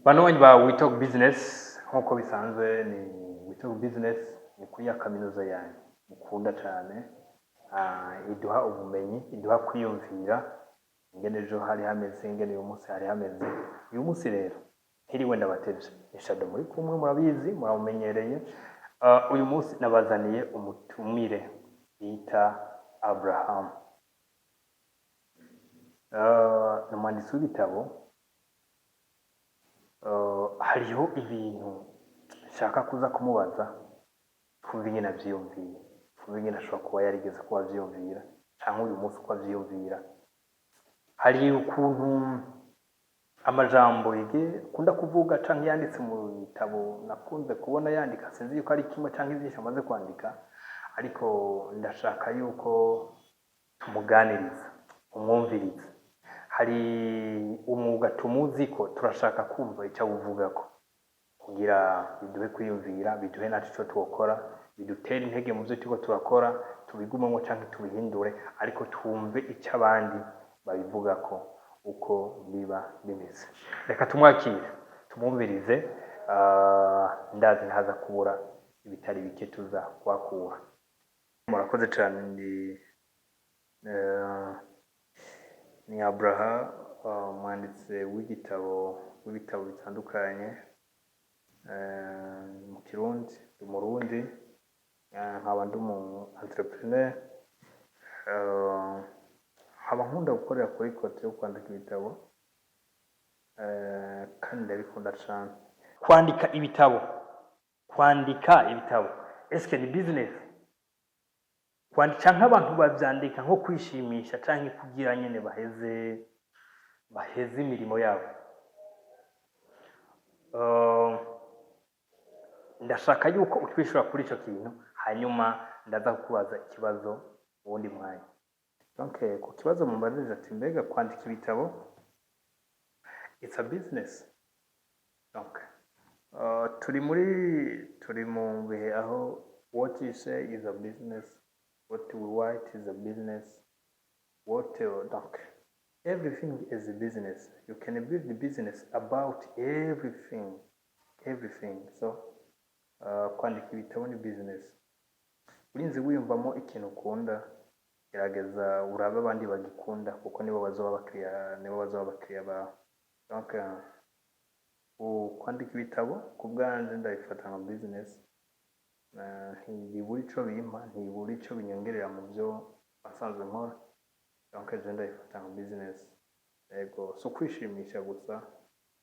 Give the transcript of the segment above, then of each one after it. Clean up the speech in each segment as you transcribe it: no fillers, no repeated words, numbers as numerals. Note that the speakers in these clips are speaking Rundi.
Banywanyi ba We Talk Business, nk'uko bisanzwe ni We Talk Business, ni kuri ya kaminuza yanyu mukunda cyane. Iduha ubumenyi, iduha kwiyumvira ingene ejo hari hameze, ingene uyu munsi hari hameze. Uyu munsi rero ntiriwe ndabatevye, ni Shadow muri kumwe, murabizi, muramumenyereye. Uyu munsi nabazaniye umutumire bita Abraham. Ni umwanditsi w'ibitabo. Hariho ibintu nshaka kuza kumubaza, twumve ingene avyiyumviye, twumve ingene ashobora kuba yarigeze kuba avyiyumvira canke uyu munsi uko avyiyumvira. Hari ukuntu amajambo yige akunda kuvuga canke yanditse mu bitabo nakunze kubona yandika, sinzi yuko ari kimwe canke vyinshi amaze kwandika, ariko ndashaka yuko tumuganiriza, umwumviriza. Hari umwuga tumuziko, turashaka kumva icyo awuvugako kugira biduhe kwiyumvira, biduhe natwe ico twokora, bidutere intege mu byo turiko turakora, tubigumemo canke tubihindure, ariko twumve icyo abandi babivugako, uko biba bimeze. Reka tumwakire, tumwumvirize. Ndazi ntaza kubura ibitari bike tuza kuhakura. Murakoze cyane. Ni Abraha, umwanditsi w'igitabo, w'ibitabo bitandukanye mu Kirundi. Ndi Umurundi, nkaba ndi umu entrepreneur, nkaba nkunda gukorera kuri côté yo kwandika ibitabo, kandi ndabikunda cane kwandika ibitabo. Kwandika ibitabo, eske ni business? Kwandika canke abantu bavyandika nko kwishimisha canke kugira nyene baheze imirimo yabo? Ndashaka yuko utwishura kuri ico kintu, hanyuma ndaza kukubaza ikibazo mu wundi mwanya. Donc ku kibazo mumbajije ati mbega kwandika ibitabo, it's a business? Donc turi mu bihe aho what you say is a business, what we write is a business, what donc everything is a business. You can build a business about everything, everything. So kwandika ibitabo ni business. Urinze wiyumvamo ikintu ukunda, gerageza urabe abandi bagikunda, kuko nibo bazoba abakiriya, nibo bazoba abakiriya bawe. Donc kwandika ibitabo ku bwanje ndabifata nka business. Ntibibura ico bimpa, ntibibura ico binyongerera mu byo asanzwe nkora. Donc je ndabifata nka business. Yego, si ukwishimisha gusa,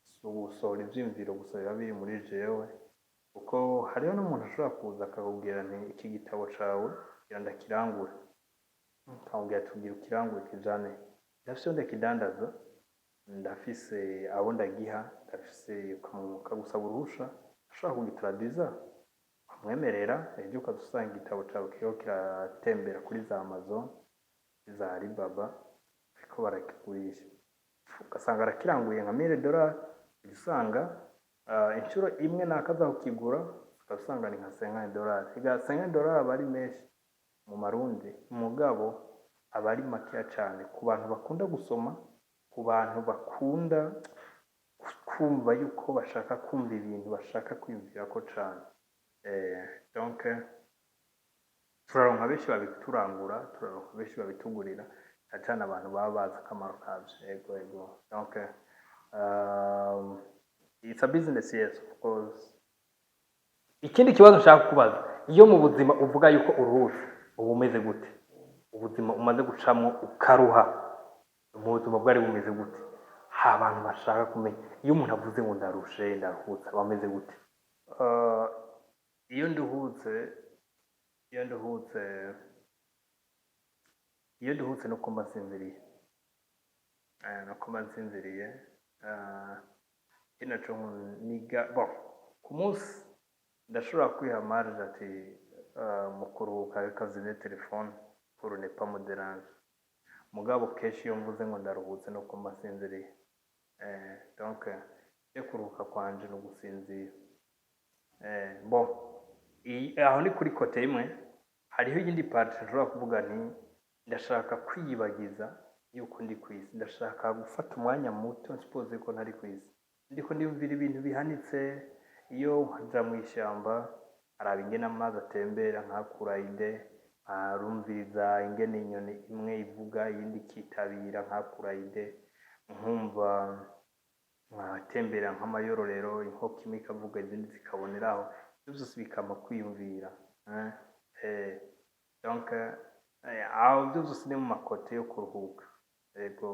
si ugusohora ivyiyumviro gusa biba biri muri jewe, kuko hariho n'umuntu ashobora kuza akakubwira nti iki gitabo cawe gira ndakirangure, akamubwira ati ugira ukirangure kijane, ndafise iyo ndakidandaza, ndafise abo ndagiha, ndafise, akagusaba uruhusha, ashobora kugitraduza, ukamwemerera, ejo ukaza usanga igitabo cawe kiriko kiratembera kuri za Amazon, za Alibaba, bariko barakigurisha, ugasanga arakiranguye nka 1000 dollars, usanga inshuro imwe nakaza kukigura, ukaba usanga ni nka 50 dollars. Ega 50 dollars aba ari menshi mu marundi, mugabo aba ari makeya cane ku bantu bakunda gusoma, ku bantu bakunda kumva yuko bashaka kumva ibintu, bashaka kwiyumvirako cane. Donc turaronka benshi babiturangura, turaronka benshi babitugurira, cane cane abantu baba bazi akamaro kavyo. Ego, donc it's a business, yes, of course. Ikindi kibazo nshaka kubaza: iyo mu buzima uvuga yuko uruhutse, uba umeze gute? Ubuzima umaze gucamwo ukaruha, mu buzima bwari bumeze gute? Ha, abantu bashaka kumenya, iyo umuntu avuze ngo ndarushe, ndaruhutse, aba ameze gute? Iyo nduhutse nuko mba nsinziriye. Nuko mba nsinziriye. Ikindi naco niga, bon, ku munsi ndashobora kwiha marge ati mu kuruhuka reka zimye telefone pour ne pas me déranger. Mugabo kenshi iyo mvuze ngo ndaruhutse, nuko mba nsinziriye. Donc iyo kuruhuka kwanje ni ugusinzira. Bon, aho ni kuri côté imwe. Hariho iyindi partie nshobora kuvuga nti ndashaka kwiyibagiza yuko ndi kw'isi, ndashaka gufata umwanya muto suppose ko ntari kw'isi. Ndiko ndiyumvira ibintu bihanitse, iyo nkaja mw'ishamba nkaraba ingene amazi atembera, nkahakura idée, nkarumviriza ingene inyoni imwe ivuga iyindi ikitabira, nkahakura idée, nkumva nkatembera nk'amayororero, inkoko imwe ikavuga izindi zikaboneraho, ivyo vyose bikampa kwiyumvira. Donc aho ivyo vyose ni mu ma côté yo kuruhuka. Ego,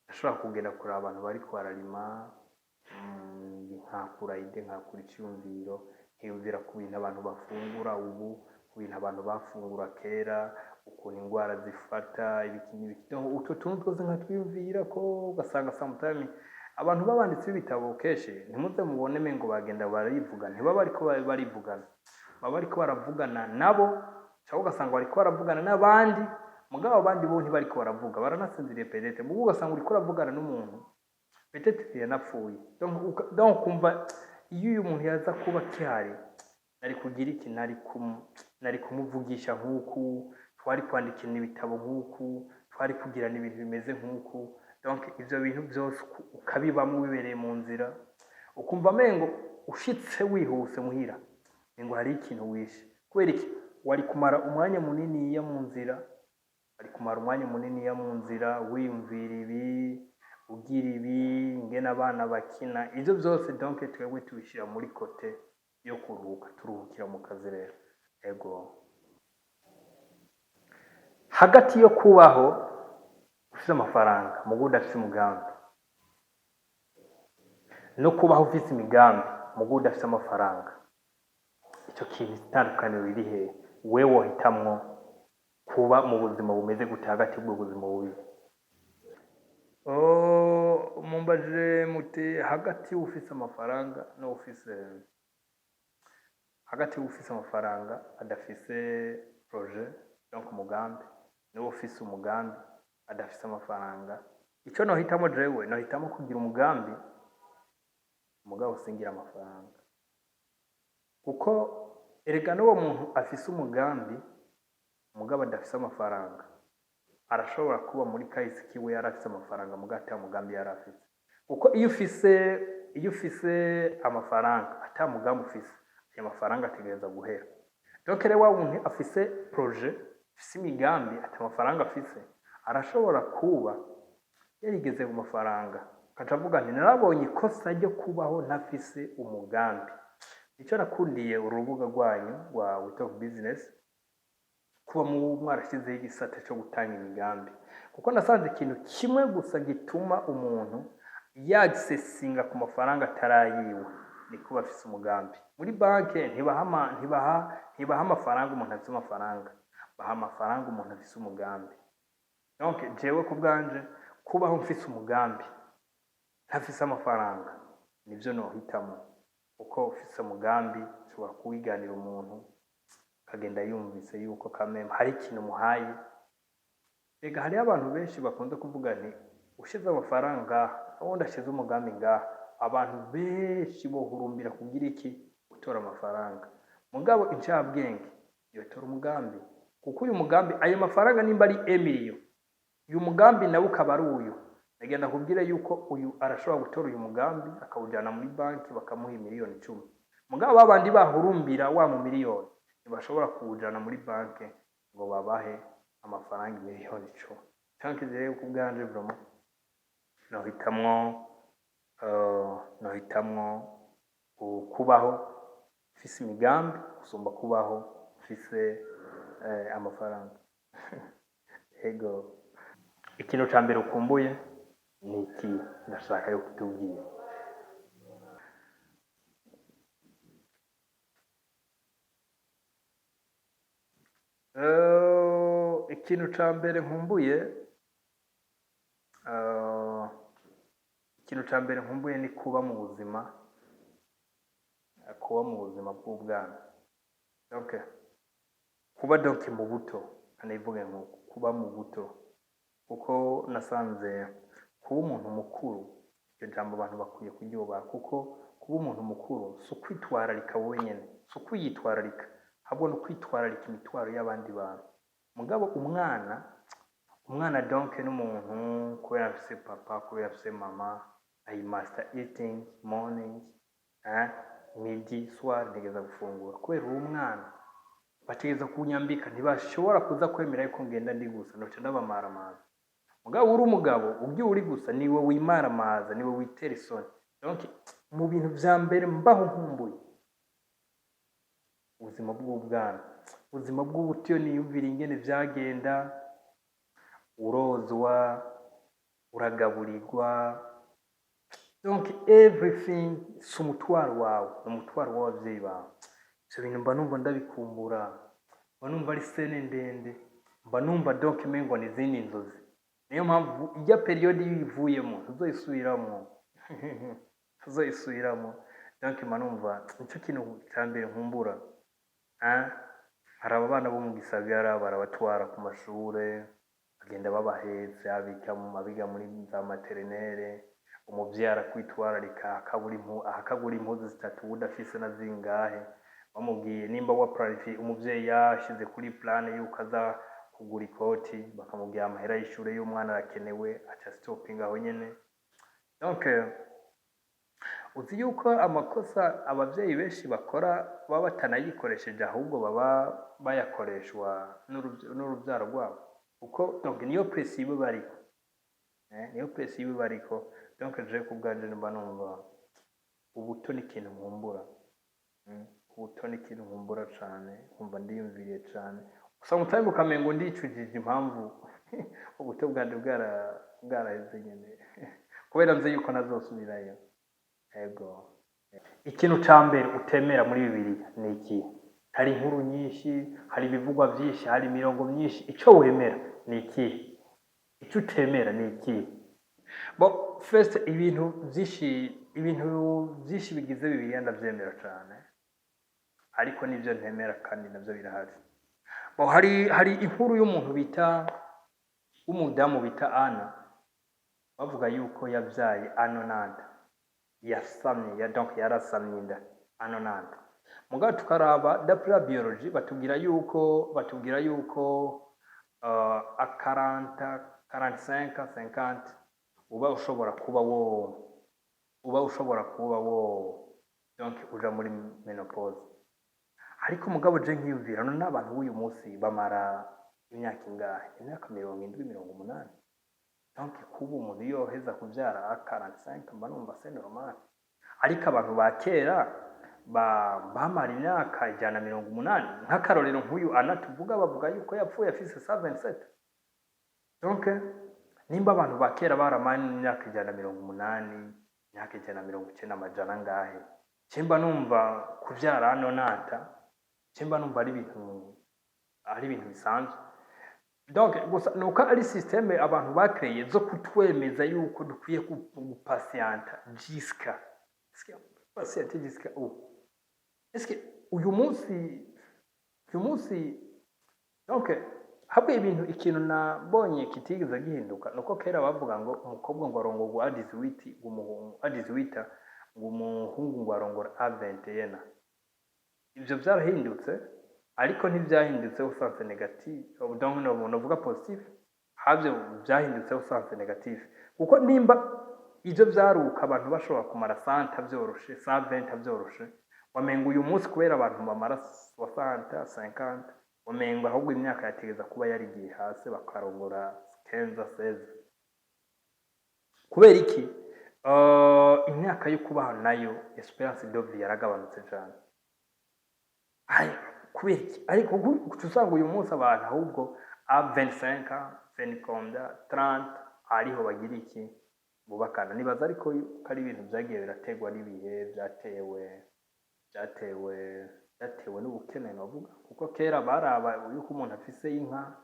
ndashobora kugenda kuraba abantu bariko bararima, nkahakura idée, nkahakura iciyumviro, nkiyumvira ku bintu abantu bafungura ubu, ku bintu abantu bafungura kera, ukuntu ingwara zifata, ibiki n'ibiki. Donc utwo tuntu twose nkatwiyumvirako, ugasanga sometime abantu b'abanditsi b'ibitabo kenshi ntimuze mubone mengo bagenda barivuga, ntibaba bariko barivugana, baba bariko baravugana nabo, canke ugasanga bariko baravugana n'abandi, mugabo abandi bo ntibariko baravuga, baranasinziriye peut-être, muga ugasanga uriko uravugana n'umuntu peut-être yanapfuye. Donc ukumva iyo uyu muntu yaza kuba akihari, nari kugira iki, nari kumuvugisha nk'uku, twari kwandikirana ibitabo nk'uku, twari kugirana ibintu bimeze nk'uku. Donc ivyo bintu vyose ukabibamwo wibereye mu nzira, ukumva mengo ushitse wihuse muhira, mengo hariho ikintu wishe. Kubera iki? Wari kumara umwanya muniniya mu nzira, wari kumara umwanya muniniya mu nzira wiyumvira ibi, ugira ibi, ingene abana bakina, ivyo vyose. Donc twebwe tubishira muri côté yo kuruhuka, turuhukira mu kazi rero. Ego, hagati yo kubaho ufise amafaranga muga udafise umugambi, no kubaho ufise imigambi muga udafise amafaranga, ico kintu itandukaniro riri hehe? Wewe wohitamwo kuba mu buzima bumeze gute hagati y'ubwo buzima bubiri? Oh, mumbajije muti hagati y'uwufise amafaranga n'uwufise, hagati y'uwufise amafaranga adafise projet, donc umugambi, n'uwufise umugambi adafise amafaranga, ico nohitamwo jewe, nohitamwo kugira umugambi mugabo singira amafaranga, kuko erega n'uwo muntu afise umugambi mugabo adafise amafaranga arashobora kuba muri kahise kiwe yari afise amafaranga mugabo ata mugambi yari afise. Kuko iyo ufise amafaranga ata mugambi ufise, ayo mafaranga ategereza guhera. Donc rero wa muntu afise projet, afise imigambi, ata mafaranga afise, arashobora kuba yarigeze ku mafaranga akaca avuga nti narabonye ikosa ryo kubaho ntafise umugambi. Nico nakundiye urubuga rwanyu rwa We Talk Business, kuba mu mwarashyizeho igisata cyo gutanga imigambi, kuko nasanze ikintu kimwe gusa gituma umuntu yagisesinga ku mafaranga atarayiwe ni kuba afise umugambi. Muri banki ntibaha amafaranga umuntu afise amafaranga, baha amafaranga umuntu afise umugambi. Donc jewe ku bwanje, kubaho mfise umugambi ntafise amafaranga nivyo nohitamo, kuko ufise umugambi ushobora kuwiganira umuntu akagenda yumvise yuko kameme hari ikintu umuhaye. Rega hariho abantu benshi bakunze kuvuga nti ushize amafaranga ngaha, ubundi ashize umugambi ngaha, abantu benshi bohurumbira kugira iki? Gutora amafaranga. Mugabo incabwenge yotora umugambi, kuko uyu mugambi, ayo mafaranga nimba ari emiliyo, uyu mugambi nawe ukaba ari uyu, ndagenda kubwira yuko uyu arashobora gutora uyu mugambi akawujyana muri banki bakamuha 10 miliyoni. Mugabo babandi bahurumbira wa mu miliyoni ntibashobora kuwujana muri banki ngo babahe amafaranga 10 miliyoni. Donc jewe ku bwanje vraiment nohitamwo kubaho mfise imigambi gusumba kubaho mfise amafaranga. Ego, ikintu ca mbere ukumbuye ni iki? Ndashaka yo kutubwira. Ikintu ca mbere nkumbuye, ikintu ca mbere nkumbuye ni kuba mu buzima bw'ubwana. Donc kuba, donc mu buto, kanivuge nkuko kuba mu buto, kuko nasanze kuba umuntu mukuru, iryo jambo abantu bakwiye kuryubaha, kuko kuba umuntu mukuru si ukwitwararika wowe nyene, si ukwiyitwararika, ahubwo ni ukwitwararika imitwaro y'abandi bantu. Mugabo umwana, donc n'umuntu kubera afise papa, kubera afise mama. I must eating morning, midi, soir, ntegereza gufungura kubera uri umwana. Bategereza kunyambika, ntibashobora kuza kwemera yuko ngenda ndi gusa, noca ndabamaramaza. Mugabo uri umugabo, ugiye uri gusa, niwe wimaramaza, niwe witera isoni. Donc mu bintu vya mbere mbaho nkumbuye, ubuzima bw'ubwana, ubuzima bw'ubuto. Iyo niyumvira ingene vyagenda, urozwa, uragaburirwa, donc everything si umutwaro wawe, ni umutwaro w'abavyeyi bawe. Ivyo bintu mba numva ndabikumbura, mba numva ari scène ndende, mba numva donc umengo ni izindi nzozi. Niyo mpamvu ijya période iyo uyivuyemo ntuzoyisubiramwo, ntuzoyisubiramwo. Donc mba numva nico kintu ca mbere nkumbura. Hein? Hari abana bo mu gisagara barabatwara ku mashure, bagenda babahetse, abiga muri za maternelle, umuvyeyi arakwitwararika, akagura impuzu zitatu udafise na zingahe. Bamubwiye nimba wa planifié, umuvyeyi yashize kuri plan yuko aza kugura ikoti, bakamubwira amahera y'ishure y'umwana arakenewe, aca stopinga aho nyene. Donc uzi yuko amakosa abavyeyi benshi bakora baba batanayikoresheje, ahubwo baba bayakoreshwa n'uruvyaro rwabo, kuko donc niyo pression iba bariko, niyo pression iba bariko. Donc je ku bwanje mba numva ubuto ni ikintu nkumbura. Ubuto ni ikintu nkumbura cane, nkumva ndiyumviriye cane. Sometimes ukamengo ndicujije impamvu ubuto bwanje bwaraheze nyene, kubera nzi yuko ntazosubirayo. Ego. Ikintu ca mbere utemera muri Bibiliya ni iki? Hari inkuru nyinshi, hari ibivugwa vyinshi, hari imirongo myinshi. Ico wemera ni ikihe? Ico utemera ni ikihe? Bon, first, ibintu vyinshi bigize Bibiliya ndavyemera cane, ariko nivyo ntemera kandi navyo birahari. Bon, hari inkuru y'umuntu bita, w'umudamu bita Ana, bavuga yuko yavyaye à 90, yasamye ya, donc yarasamye inda à 90. Mugabo tukaraba d'après la biologie, batubwira yuko à 40, 45, 50 uba ushobora kuba wo donc uja muri ménopause. Ariko mugabo je nkiyumvira, none abantu b'uyu munsi bamara imyaka ingahe? Imyaka 70, 80. Donc kuba umuntu yoheza kuvyara à 45, mba numva c'est normal. Ariko abantu ba kera bamara imyaka 180. Nk'akarorero, nk'uyu Ana tuvuga, bavuga yuko yapfuye afise 127. Donc nimba abantu ba kera baramara imyaka 180, imyaka 190, amajana angahe, cimba numva kuvyara à 90, cimba numva ari ibintu bisanzwe. Donc gusa nuko ari système abantu bakreye zo kutwemeza yuko dukwiye gupatienta jusqu'à, patienter jusqu'à où? Est-ce que uyu munsi donc habwe ibintu, ikintu nabonye kitigeze gihinduka nuko kera bavuga ngo umukobwa ngo arongorwa à 18, ngo umuhungu à 18, ngo umuhungu ngo arongora à 21. Ivyo vyarahindutse, ariko ntivyahindutse au sens négatif, donc no novuga positif. Havyo vyahindutse au sens négatif, kuko nimba ivyo vyaruka abantu bashobora kumara 100 vyoroshe, 120 vyoroshe, wamenga uyu munsi kubera abantu bamara 60, 50, wamenga ahubwo imyaka yategeza kuba yarigiye hasi, bakarongora 15, 16. Kubera iki? Imyaka yo kubaho nayo, espérance de vie, yaragabanutse cane. Ay, kubera iki? Ariko uca usanga uyu munsi abantu ahubwo à 25, 20, 30 ariho bagira iki, bubakana. Nibaza ariko ko ari ibintu vyagiye biraterwa n'ibihe, vyatewe n'ubukene novuga, kuko kera baraba yuko umuntu afise inka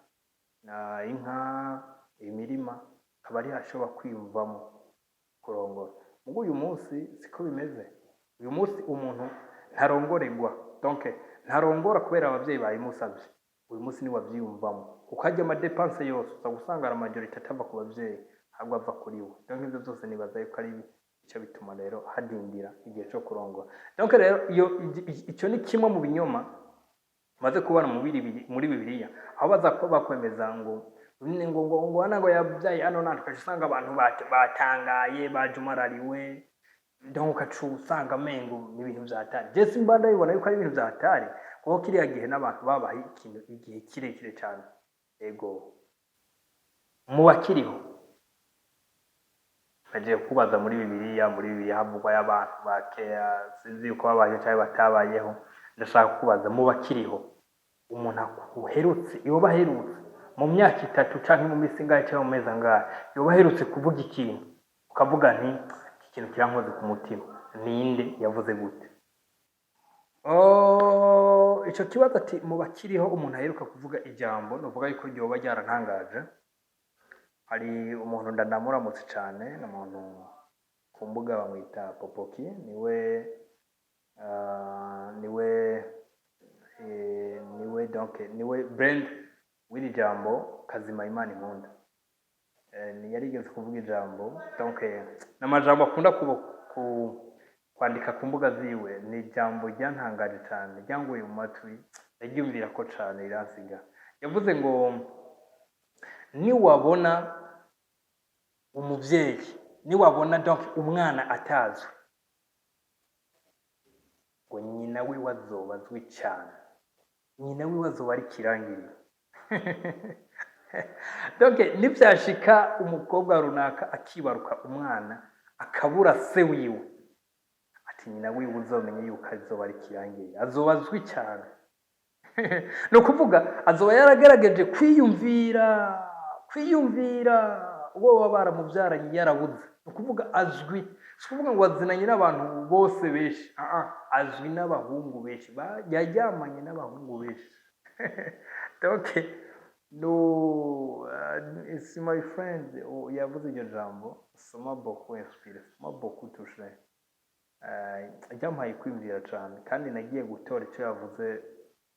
na inka, imirima, akaba ariho ashobora kwiyumvamo kurongora. Mugo uyu munsi siko bimeze. Uyu munsi umuntu ntarongoregwa, donc ntarongora kubera abavyeyi babimusavye. Uyu munsi niwe avyiyumvamo, kuko harya ama dépenses yose uza gusanga la majorité atava ku bavyeyi, ahubwo ava kuri we. Donc ivyo vyose nibaza yuko ari ico bituma rero hadindira igihe co kurongora. Donc rero iyo ico ni kimwe mu binyoma maze kubona muri Bibiliya, aho baza kuba bakwemeza ngo Nyine ngo hano ngo yabyaye hano natwe, ugaca usanga abantu batangaye, bajumarariwe. Donc ugaca usanga amengo ni ibintu vyatari. Je simba ndabibona yuko ari ibintu vyatari, kuko kiriya gihe n'abantu babaye ikintu igihe kirekire cyane. Ego, mu bakiriho bagiye kubaza muri Bibiliya. Muri Bibiliya havugwa y'abantu ba kera, sinzi yuko babayeho cyangwa batabayeho. Ndashaka kubaza, mu bakiriho, umuntu aherutse, yoba aherutse mu myaka 3 canke mu minsi ingahe canke mu mezi angahe, yoba aherutse kuvuga ikintu ukavuga nti: "Iki kintu kirankoze ku mutima"? Ninde yavuze gute? Oh, ico kibazo ati mu bakiriho umuntu aheruka kuvuga ijambo nuvuga yuko ryoba ryarantangaje, hari umuntu ndanamuramutse cane. Ni umuntu ku mbuga bamwita Popoki. Niwe donc niwe brand w'iri jambo "Kazima Imana inkunda". Yarigeze kuvuga ijambo, donc n'amajambo akunda kwandika ku mbuga ziwe. Ni ijambo ryantangaje cane, ryanguye mu matwi, ndaryumvira ko cane riransiga. Yavuze ngo: "Niwabona umuvyeyi, niwabona donc umwana atazwi, ngo nyina wiwe azoba azwi cane, nyina wiwe azoba ari kirangirire." Donc nivyashika umukobwa runaka akibaruka umwana akabura se wiwe, ati nyina wiwe uzomenye yuko azoba ari kirangirire, azoba azwi cyane. Ni ukuvuga azoba yaragerageje kwiyumvira uwo baba baramubyaranye yarabuze. Ni ukuvuga azwi, si ukuvuga ngo azinanye n'abantu bose benshi. Ah, ah, azwi n'abahungu benshi, yaryamanye n'abahungu benshi. Donc no, it's my friend. Oh, yavuze iryo jambo, ça m'a beaucoup inspiré, ça m'a beaucoup touché. Ryampaye kwiyumvira cyane, kandi nagiye gutora icyo yavuze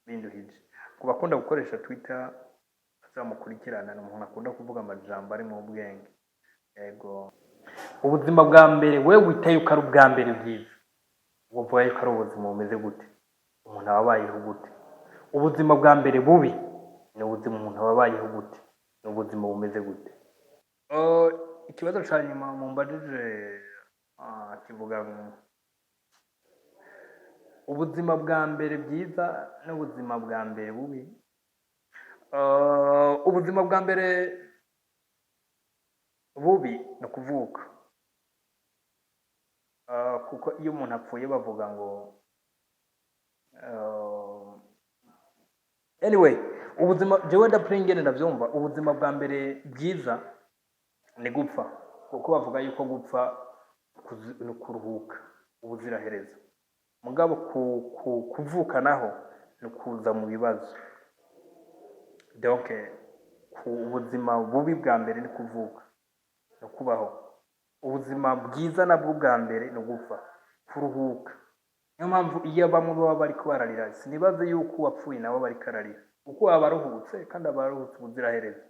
binduhije. Ku bakunda gukoresha Twitter bazamukurikirana, ni umuntu akunda kuvuga amajambo ari mu bwenge. Yego, ubuzima bwa mbere we wita yuko ari ubwa mbere bwiza, uvuga yuko ari ubuzima bumeze gute? Umuntu aba abayeho gute? Ubuzima bwa mbere bubi ni ubuzima umuntu aba abayeho gute? Ni ubuzima bumeze gute? Ikibazo ca nyuma mumbajije kivuga ngo ubuzima bwa mbere bwiza n'ubuzima bwa mbere bubi. Ubuzima bwa mbere bubi ni ukuvuka. Kuko iyo umuntu apfuye bavuga ngo anyway, ubuzima jewe d'après ingene ndavyumva, ubuzima bwa mbere bwiza ni gupfa, kuko bavuga yuko gupfa ni ukuruhuka ubuziraherezo. Mugabo kuvuka naho ni ukuza mu bibazo. Donc ku ubuzima bubi bwa mbere ni kuvuka, ni ukubaho. Ubuzima bwiza nabwo bwa mbere ni ugupfa, kuruhuka. Niyo mpamvu iyo bamwe baba bariko bararira, sinibaze yuko uwapfuye nabo bariko ararira, kuko aba aruhutse, kandi aba aruhutse ubuziraherezo.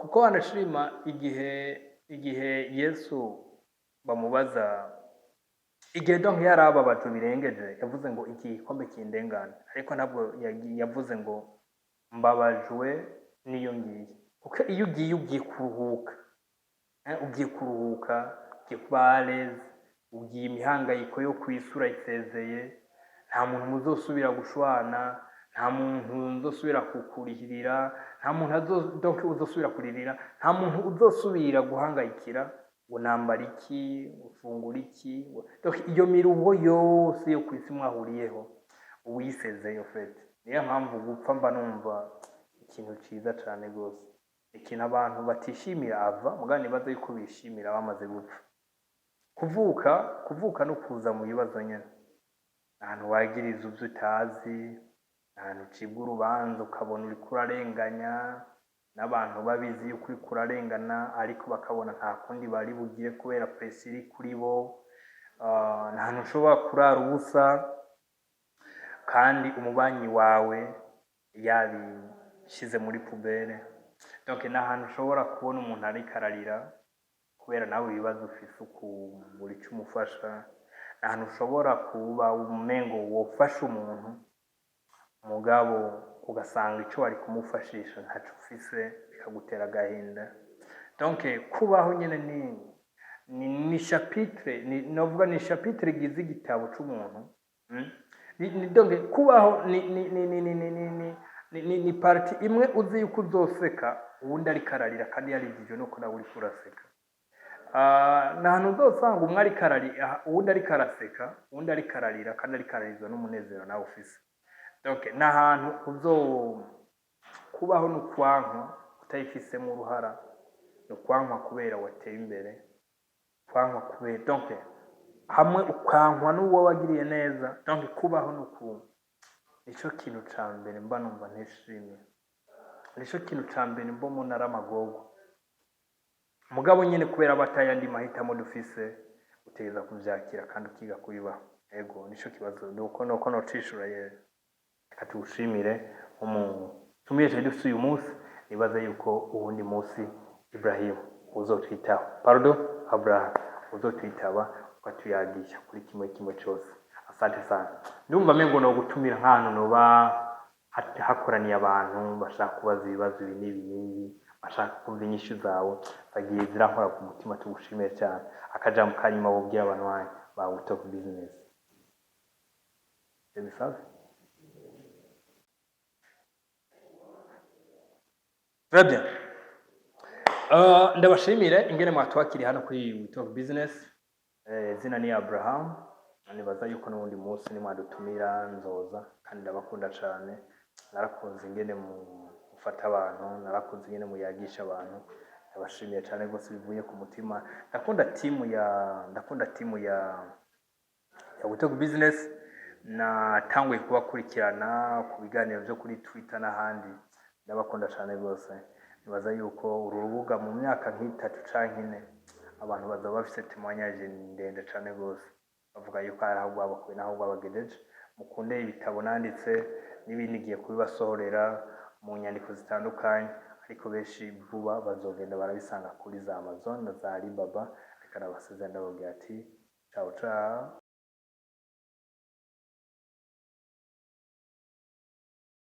Kuko wanashima igihe Yesu bamubaza, igihe donc yari ababajwe birengeje, yavuze ngo: "Iki gikombe kindengane." Ariko ntabwo yavuze ngo: "Mbabajwe n'iyo ngiye." Kuko iyo ugiye, ugiye kuruhuka. Ugiye kuruhuka, ugiye kuba à l'aise, ugiye, imihangayiko yo kw'isi urayisezeye. Nta muntu muzosubira gushwana, nta muntu nzosubira kukurihirira, nta muntu donc uzosubira kuririra, nta muntu uzosubira guhangayikira ngo nambara iki, ngo fungura iki, donc iyo miruho yose yo kw'isi mwahuriyeho uwisezeye en fait. Niyo mpamvu gupfa mba numva ikintu ciza cane gose, ikintu abantu batishimira ava mugabo nibaza yuko bishimira bamaze gupfa. Kuvuka no kuza mu bibazo nyene, ahantu wagiriza ivyo utazi, ahantu ucibwa urubanza ukabona uriko urarenganya, n'abantu babizi yuko uriko urarengana, ariko bakabona nta kundi bari bugire kubera pression iri kuri bo. Ni ahantu ushobora kurara ubusa kandi umubanyi wawe yabishize muri poubelle. Donc ni ahantu ushobora kubona umuntu ariko ararira kubera nawe ibibazo ufise ukubura ico umufasha. Ni ahantu ushobora kuba umengo wofasha umuntu, mugabo Ugasanga icyo wari kumufashisha ntaco ufise, bikagutera agahinda. Donc kubaho nyene ni chapitre, ni novuga ni chapitre igize igitabo c'umuntu. Donc kubaho ni partie imwe uzi yuko uzoseka uwundi ariko ararira, kandi yarijijwe nuko nawe uriko uraseka. Ah, ni ahantu uzosanga umwe ariko ararira, uwundi ariko araseka, uwundi ariko ararira, kandi ariko ararizwa n'umunezero nawe ufise. Donc ni ahantu uzo kubaho, ni ukwankwa utayifisemo uruhara, ni ukwankwa kubera wateye imbere, kwankwa kubera, donc hamwe ukankwa n'uwo wagiriye neza. Donc kubaho ni uku, nico kintu ca mbere mba numva ntishimiye, nico kintu ca mbere mbona ari amagorwa. Mugabo nyine kubera batayandi mahitamo dufise, utegereza kuvyakira kandi ukiga kubibaho. Ego, nico kibazo, nuko nocishura. Ye, reka tuwushimire umutumiye twari dufise uyu munsi. Nibaza yuko uwundi munsi Ibrahim uzotwitaho, pardon, Abraham, uzotwitaba ukatuyagisha kuri kimwe kimwe cose. Asante sana. Ndumva mengo no gutumira nk'ahantu noba hakoraniye abantu bashaka kubaza ibibazo ibi n'ibi n'ibi, bashaka kumva inyishu zawe zagiye zirankora ku mutima. Tugushimiye cyane. Akajambo ka nyuma wobwira abantu wanyu ba We Talk Business? Ivyo bisabe. Très bien. Ndabashimire ingene mwatwakiriye hano kuri We Talk Business. Izina ni Abraham. Nibaza yuko n'uwundi munsi nimwadutumira nzoza, kandi ndabakunda cane. Narakunze ingene mufata abantu, narakunze ingene muyagisha abantu. Ndabashimiye cane rwose bivuye ku mutima. Ndakunda timu ya We Talk Business. Natanguye kubakurikirana ku biganiro byo kuri Twitter n'ahandi. Ndabakunda cyane rwose. Nibaza yuko uru rubuga mu myaka nk'itatu canke 4 abantu bazaba bafise témoignage ndende cane rwose, bavuga yuko hari aho rwabakuye n'aho rwabagejeje. Mukunde ibitabo nanditse n'ibindi ngiye kubibasohorera mu nyandiko zitandukanye, ariko benshi vuba bazogenda barabisanga kuri za Amazon na za Alibaba. Reka nabasize ndababwira ati ciao ciao.